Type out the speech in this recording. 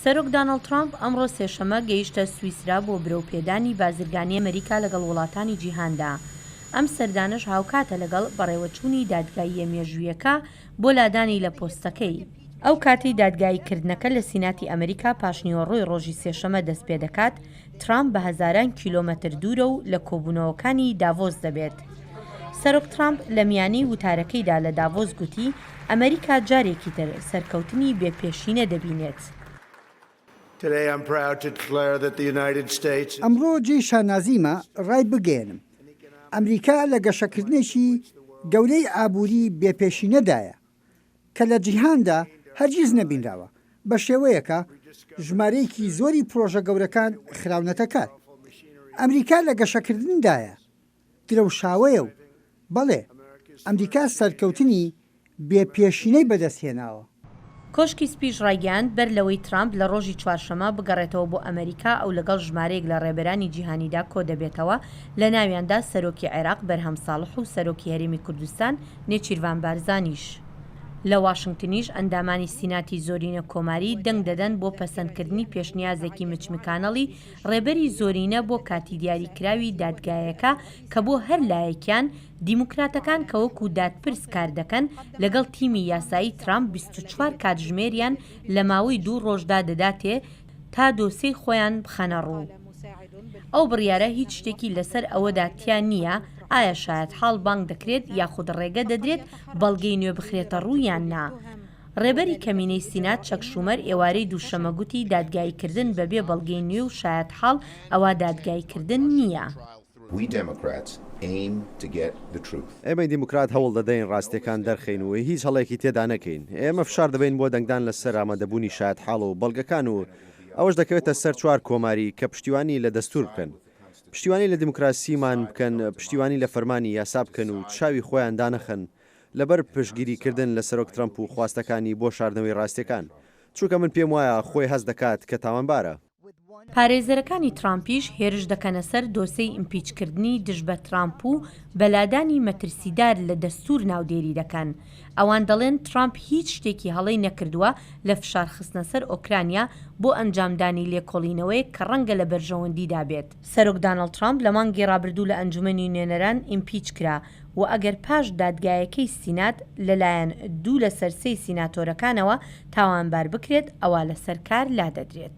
سەرۆک دانۆڵد ترامپ ئەمڕۆ سێشەممە گەیشتە سویسرا بۆ برەوپێدانی بازرگانی ئەمریکا لەگەڵ وڵاتانی جیهاندا. ئەم سەردانەش هاوکاتە لەگەڵ بەڕێوەچوونی دادگاییە مێژوویەکە بۆ لادانی لە پۆستەکەی. ئەو کاتەی دادگاییکردنەکە لە سیناتی ئەمریکا پاشنیوەڕۆی ڕۆژی سێشەمە دەستپێدەکات، ترامپ بە هەزاران کیلۆمەتر دوورە و لە کۆبوونەوەکانی داڤۆس دەبێت. سەرۆک ترامپ لە میانەی وتارەکەیدا لە داڤۆس گوتی، ئەمریکا جارێکی تر سەرکەوتنی بێ پێشینە دەبینێت. ئەمڕۆ جێی شانازیمە ڕای بگەیەنم، ئەمریکا لە گەشەکردنێکی گەورەی ئابووری بێ پێشینەدایە کە لە جیهاندا هەرگیز نەبینراوە، بە شێوەیەکە ژمارەیەکی زۆری پرۆژە گەورەکان خراونەتە کار. ئەمریکا لە گەشەکردندایە، درەوشاوەیە و بەڵێ، ئەمریکا سەرکەوتنی بێ پێشینەی بەدەستهێناوە. کۆشکی سپیش ڕایگەیاند، بەر لەوەی ترامپ لە ڕۆژی چوارشەممە بگەڕێتەوە بۆ ئەمەریکا، ئەو لەگەڵ ژمارەیەک لە ڕێبەرانی جیهانیدا کۆدەبێتەوە، لەناویاندا سەرۆکی عێراق بەرهەم ساڵح و سەرۆکی هەرێمی کوردستان نێچیرڤان بارزانیش. لە واشنگتنیش ئەندامانی سیناتی زۆرینە کۆماری دەنگ دەدەن بۆ پەسەندکردنی پێشنیازێکی مچ مکانەڵی ڕێبەری زۆرینە بۆ کاتی دیاریکراوی دادگایەکە کە بۆ هەر لایەکیان دیموکراتەکان کە وەکو دادپرس کار دەکەن لەگەڵ تیمی یاسایی ترامپ 24 کاتژمێریان لە ماوەی دوو ڕۆژدا دەداتێ تا دۆسێی خۆیان بخەنە ڕوو. ئەو بڕیارە هیچ شتێکی لەسەر ئەوەدا تیا نییە ئایا شایەتحاڵ بانگ دەکرێت یاخود ڕێگە دەدرێت بەڵگەی نوێ بخرێتە ڕوو یان نا. ڕێبەری کەمینەی سینات چەک شومەر ئێوارەی دووشەمە گوتی دادگاییکردن بەبێ بەڵگەی نوێ و شایەتحاڵ ئەوا دادگاییکردن نییە. ئێمەی دیموکرات هەوڵ دەدەین ڕاستییەکان دەرخەین و هیچ هەڵەیەکی تێدا نەکەین. ئێمە فشار دەبەین بۆ دەنگدان لەسەر ئامادەبوونی شایەتحاڵ و بەڵگەکان و ئەوەش دەکەوێتە سەر چوار کۆماری کە پشتیوانی لە دەستوور بکەن، پشتیوانی لە دیموکراسیمان بکەن، پشتیوانی لە فەرمانی یاسا بکەن و چاوی خۆیان دانەخەن لەبەر پشتگیریکردن لە سەرۆک ترەمپ و خواستەکانی بۆ شاردنەوەی ڕاستییەکان، چونکە من پێموایە خۆی هەست دەکات کە تاوانبارە. پارێزەرەکانی ترامپیش هێرش دەکەنە سەر دۆسێی ئیمپیچکردنی دژ بە ترامپ و بە لادانی مەترسیدار لە دەستوور ناودێری دەکەن. ئەوان دەڵێن ترامپ هیچ شتێکی هەڵەی نەکردووە لە فشارخستنە سەر ئۆکرانیا بۆ ئەنجامدانی لێکۆڵینەوەیەک کە ڕەنگە لە بەرژەوەندیدا بێت. سەرۆک دانڵد ترامپ لە مانگی ڕابردوو لە ئەنجومەنی نوێنەران ئیمپیچ کرا و ئەگەر پاش دادگایەکەی سینات لەلایەن دوو لەسەر سێی سیناتۆرەکانەوە تاوانبار بکرێت ئەوا لەسەر کار لادەدرێت.